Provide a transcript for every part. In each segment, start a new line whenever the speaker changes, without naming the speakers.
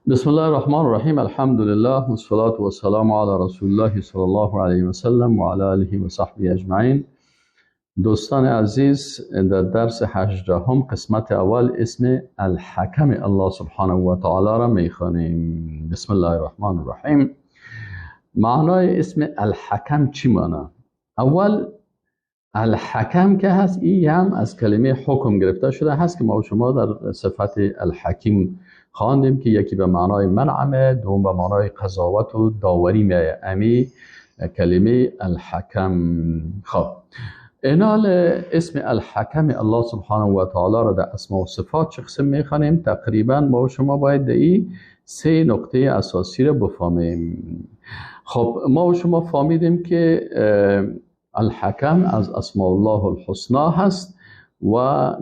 بسم الله الرحمن الرحیم. الحمد لله والصلاة والسلام علی رسول الله صلی الله علیه و سلم و علی آله و صحبه اجمعین. دوستان عزیز، در درس 18 قسمت اول اسم الحکم الله سبحانه و تعالی را میخوانیم. بسم الله الرحمن الرحیم. معنای اسم الحکم چی معنا؟ اول الحکم که هست، این هم از کلمه حکم گرفته شده هست که ما و شما در صفت الحکیم خواندیم که یکی به معنای منعمه، دوم به معنای قضاوت و داوری میایه. امی کلمه الحکم. خب اینال اسم الحکم الله سبحانه و تعالی را در اسما و صفات چه قسم میخوانیم؟ تقریبا ما و شما باید در این سه نقطه اساسی را بفهمیم. خب ما و شما فهمیدیم که الحکم از اسماء الله الحسنا هست و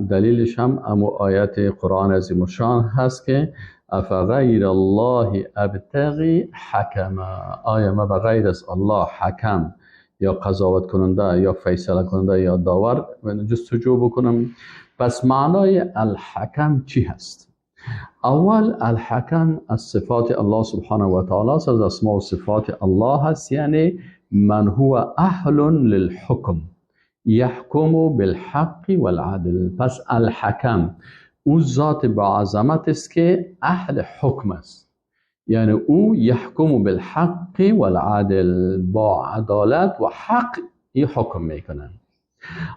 دلیلش هم امو آیت قرآن عظیم الشان هست که افغیر الله ابتغی حکما، آیا ما بغیر از الله حکم یا قضاوت کننده یا فیصله کننده یا داور جستجو بکنم؟ پس معنای الحکم چی هست؟ اول الحکم از صفات الله سبحانه و تعالی است، از اسماء و صفات الله هست، یعنی من هو اهل للحکم یحکم بالحق والعدل. پس الحکم او ذات با عظمت است که اهل حکم است، یعنی او یحکم بالحق والعدل، با عدالت و حق ای حکم میکنه.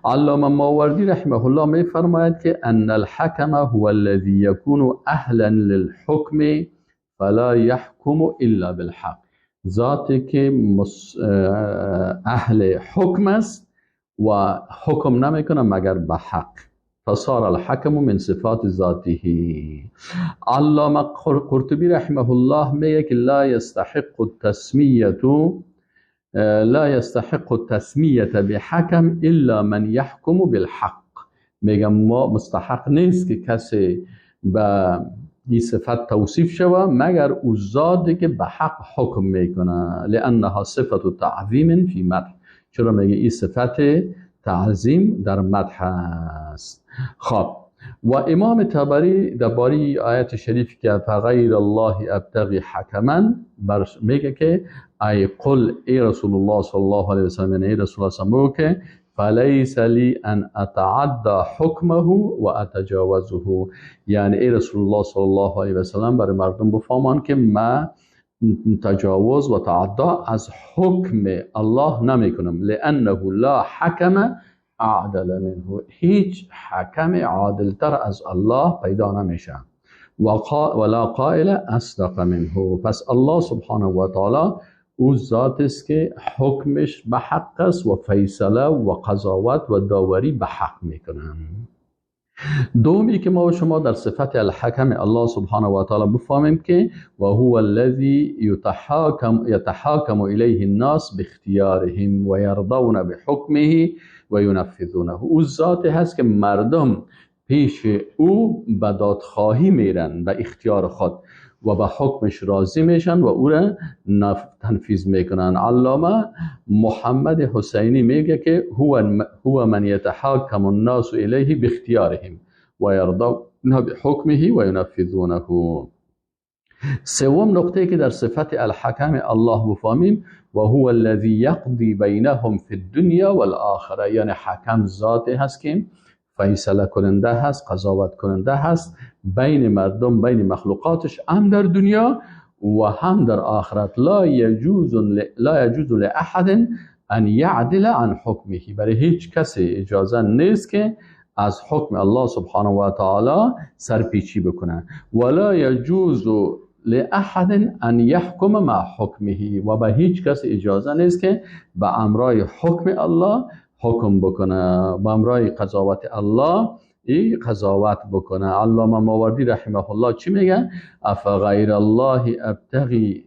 علامه ماوردی رحمه الله میفرماید که ان الحکم هو الذی یکون اهلا للحکم فلا یحکم الا بالحق. ذاتی که اهل حکم است و حکم نمیکنه مگر به حق. فصار الحکم من صفات ذاته. علامه قرطبی رحمه الله میگه که لا یستحق التسمیه بحکم الا من یحکم بالحق. میگه ما مستحق نیست که کسی به این صفت توصیف شوه مگر او ذاتی که به حق حکم میکنه، لانها صفت تعظیم فی مدح. چرا میگه این صفت تعظیم در مدح است؟ خب و امام طبری درباره آیت شریف که فغیر الله ابتغی حکما میگه که ای قل ای رسول الله صلی الله علیه و سلم، یعنی ای رسول الله صلی الله علیه و که فلیس لی ان اتعدى حکمه و اتجاوزه، یعنی ای رسول الله صلی الله علیه و سلم برای مردم بفهمان که ما تجاوز و تعدی از حکم الله نمی کنم، لانه لا حکم اعدل منه، هیچ حکم عادلتر از الله پیدا نمیشه، ولا قائل اصدق منه. پس الله سبحانه و تعالی او ذات است که حکمش به حق است و فیصله و قضاوت و داوری به حق میکنه. دومی که ما و شما در صفت الحکم الله سبحانه و تعالی بفهمیم که و هو الذی یتحاکم الیه الناس باختیارهم و یرضون بحکمه و ینفذونه. او ذات هست که مردم پیش او به دادخواهی میرن به اختیار خود و به حکمش راضی میشن و او را تنفیذ میکنن. علامه محمد حسینی میگه که هو من یتحاکم الناس الیه باختیارهم و یرضون بحکمه و ینفذونه. سوم نقطه که در صفت الحکم الله بفهمیم و هو الذی یقضی بینهم فی الدنیا والآخره، یعنی حکم ذاتی هست که فیصله کننده هست، قضاوت کننده هست بین مردم، بین مخلوقاتش، هم در دنیا و هم در آخرت. لا یجوز لأحد ان یعدل عن حکمه، برای هیچ کسی اجازه نیست که از حکم الله سبحانه و تعالی سرپیچی بکنه. ولا یجوز لأحد ان یحکم مع حکمه، و به هیچ کس اجازه نیست که به امرای حکم الله حکم بکنه، به امرای قضاوت الله ای قضاوت بکنه. علامه ماوردی رحمه الله چی میگه؟ افغیر الله ابتغی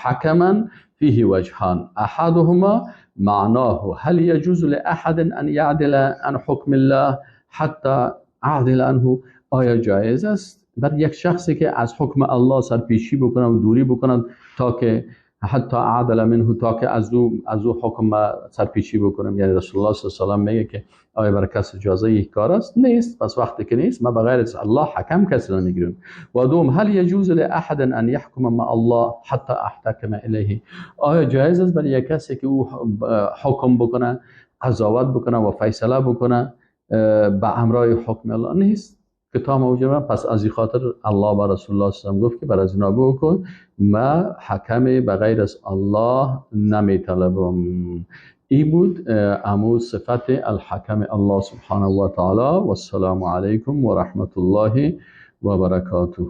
حکما فیه وجهان، احدهما معناه هل يجوز لأحد ان يعدل عن حکم الله حتی اعدل عنه، آیا جایز است بر یک شخصی که از حکم الله سرپیچی بکنه و دوری بکنه تا که حتی اعدل منه، تا که از او حکم سرپیچی بکنم. یعنی رسول الله صلی الله علیه و سلم میگه که آیا برای کس اجازه یک کار است؟ نیست. پس وقتی که نیست، ما بغیر از الله حکم کسی نمیگیریم. و دوم، هل یجوز لاحد ان یحکم مع الله حتی احتکم الیه، آیا جایز است برای یک کسی که او حکم بکنه، قضاوت بکنه و فیصله بکنه به امرای حکم الله؟ نیست که تا موجود. پس از این خاطر الله با رسول الله صلی الله علیه و گفت که بر از اینا بکن، ما حکم بغیر از الله نمیطلبم. ای بود امو صفت الحکم الله سبحانه و تعالی. و السلام علیکم و رحمت الله و برکاته.